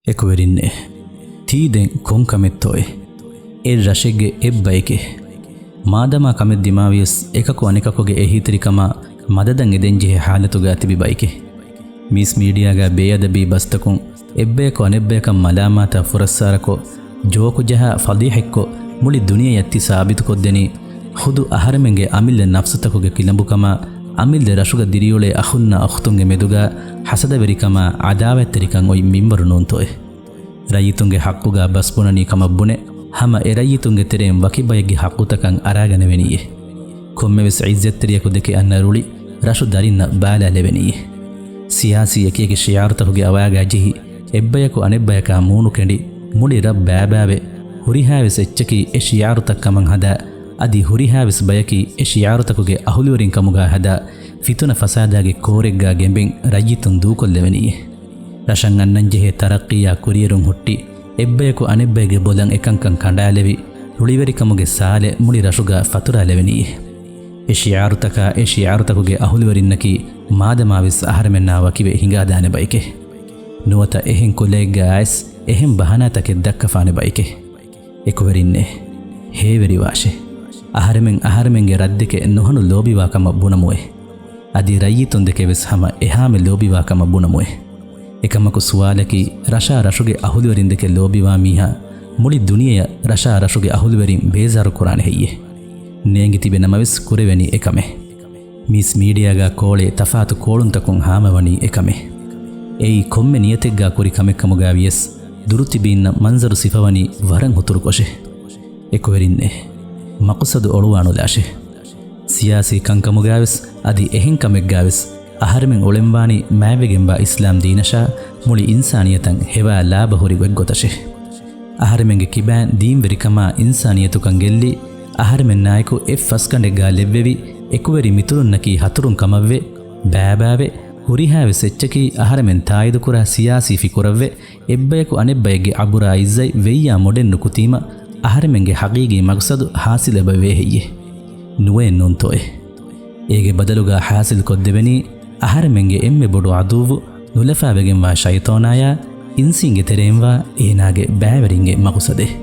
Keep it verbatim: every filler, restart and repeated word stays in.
އެކުވެރިންނޭ، ތީ ދެން ކޮން ކަމެއްތޯއޭ؟ އެއް ރަށެއްގެ އެއް ބައެކޭ. މާދަމާ ކަމެއް ދިމާވިޔަސް، އެކަކު އަނެކަކުގެ އެހީތެރިކަމާ މަދަދަށް އެދެންޖެހޭ ޙާލަތުގާ ތިބި ބައެކޭ. މީސް މީޑިއާގާ ބޭއަދަބީ ބަސްތަކުން އެއްބަޔަކު އަނެއްބަޔަކަށް މަލާމާތާ ފުރައްސާރަކޮށް، ޖޯކު ޖަހާ ފަޟީޙަތްކޮށް، މުޅި ދުނިޔެއަށް ތި ސާބިތުކޮށްދެނީ، ޚުދު އަހަރެމެންގެ އަމިއްލަ ނަފްސުތަކުގެ ކިލަނބުކަމާ، އަމިއްލަ ރަށުގަ ދިރިއުޅޭ އަޚުންނާ އުޚްތުންގެ މެދުގާ ޙަސަދަވެރިކަމާ ޢަދާވަތްތެރިކަން އޮތް މިންވަރު ނޫންތޯއޭ؟ ރައްޔިތުންގެ ޙައްޤުގާ ބަސް ބުނަނީ ކަމަށް ބުނެ، ހަމަ އެ ރައްޔިތުންގެ ތެރެއިން ވަކި ބައެއްގެ ޙައްޤުތަކަށް އަރާގަނެވެނީއޭ. ކޮންމެވެސް ޢިއްޒަތްތެރިޔަކު ދެކެ އަންނަ ރުޅި ރަށު ދަރިންނަށް ބާލާލެވެނީއޭ. ސިޔާސީ އެކިއެކި ޝިޢާރުތަކުގެ އަވާގާ ޖެހި، އެއްބަޔަކު އަނެއްބަޔަކާ މޫނު ކެނޑި، މުޅި ރަށް ބާބާވެ، ހުރިހާވެސް އެއްޗަކީ އެ ޝިޢާރުތައް ކަމަށް ހަދާ، އަދި ހުރިހާވެސް ބަޔަކީ އެ ޝިޢާރުތަކުގެ އަހުލުވެރިން ކަމުގާ ހަދާ، ފިތުނަ ފަސާދާގެ ކޯރެއްގާ ގެނބެން ރައްޔިތުން ދޫކޮށްލެވެނީއޭ. ރަށަށް އަންނަންޖެހޭ ތަރައްޤީއާ ކުރިއެރުން ހުއްޓި، އެއްބަޔަކު އަނެއްބައެއްގެ ބޮލަށް އެކަންކަން ކަނޑާލެވި، ރުޅިވެރިކަމުގެ ސާލެއް މުޅި ރަށުގާ ފަތުރާލެވެނީއޭ. އެ ޝިޢާރުތަކާ އެ ޝިޢާރުތަކުގެ އަހުލުވެރިންނަކީ މާދަމާވެސް އަހަރެމެންނާ ވަކިވެ ހިނގާދާނެ ބައެކޭ. ނުވަތަ އެހެން ކުލައެއްގާ އައިސް އެހެން ބަހަނާތަކެއް ދައްކަފާނެ ބައެކޭ. އެކުވެރިންނޭ، ހޭވެރިވާށޭ. އަހަރެމެން އަހަރެމެންގެ ރަށްދެކެ ނުހަނު ލޯބިވާ ކަމަށް ބުނަމުއޭ. އަދި ރައްޔިތުންދެކެ ވެސް ހަމަ އެހާމެ ލޯބިވާ ކަމަށް ބުނަމުއޭ. އެކަމަކު ސުވާލަކީ، ރަށާ ރަށުގެ އަހުލުވެރިންދެކެ ލޯބިވާ މީހާ މުޅި ދުނިޔެއަށް ރަށާ ރަށުގެ އަހުލުވެރިން ބޭޒާރު ކުރާނެ ހެއްޔޭ؟ ނޭނގި ތިބެ ނަމަވެސް ކުރެވެނީ އެކަމެއް. މީސް މީޑިއާގާ ކޯޅޭ ތަފާތު ކޯޅުންތަކުން ހާމަވަނީ އެކަމެއް. އެއީ ކޮންމެ ނިޔަތެއްގާ ކުރި ކަމެއްކަމުގާ ވިޔަސް، ދުރުތިބީންނަށް މަންޒަރު ސިފަވަނީ ވަރަށް ހުތުރުކޮށޭ. އެކުވެރިންނޭ، މަޤުޞަދު އޮޅުވާނުލާށޭ. ސިޔާސީ ކަންކަމުގާވެސް އަދި އެހެން ކަމެއްގާވެސް އަހަރެމެން އުޅެންވާނީ މާތްވެގެންވާ އިސްލާމް ދީނަށާ މުޅި އިންސާނިއްޔަތަށް ހެވާ ލާބަ ހުރި ގޮތްގޮތަށޭ. އަހަރެމެންގެ ކިބައިން ދީންވެރިކަމާ އިންސާނިއްޔަތުކަން ގެއްލި، އަހަރެމެންނާއެކު އެއް ފަސްގަނޑެއްގާ ލެއްވެވި، އެކުވެރި މިތުރުންނަކީ ހަތުރުން ކަމަށްވެ، ބާބާވެ، ހުރިހާވެސް އެއްޗަކީ އަހަރެމެން ތާއީދުކުރާ ސިޔާސީ ފިކުރަށްވެ، އެއްބަޔަކު އަނެއްބައެއްގެ އަބުރާ އިއްޒަތް ވެއްޔާ މޮޑެއް ނުކުތީމަ، އަހަރެމެންގެ ޙަޤީޤީ މަޤްޞަދު ޙާޞިލެއް އެބަވޭ ހެއްޔޭ؟ ނުވޭ ނޫންތޯއޭ؟ އޭގެ ބަދަލުގާ ޙާޞިލް ކޮށްދެވެނީ އަހަރެމެންގެ އެންމެ ބޮޑު ޢަދުއްވު ނުލަފާވެގެންވާ ޝައިޠާނާޔާ އިންސީންގެ ތެރެއިންވާ އޭނާގެ ބައިވެރިންގެ މަޤުޞަދެއް.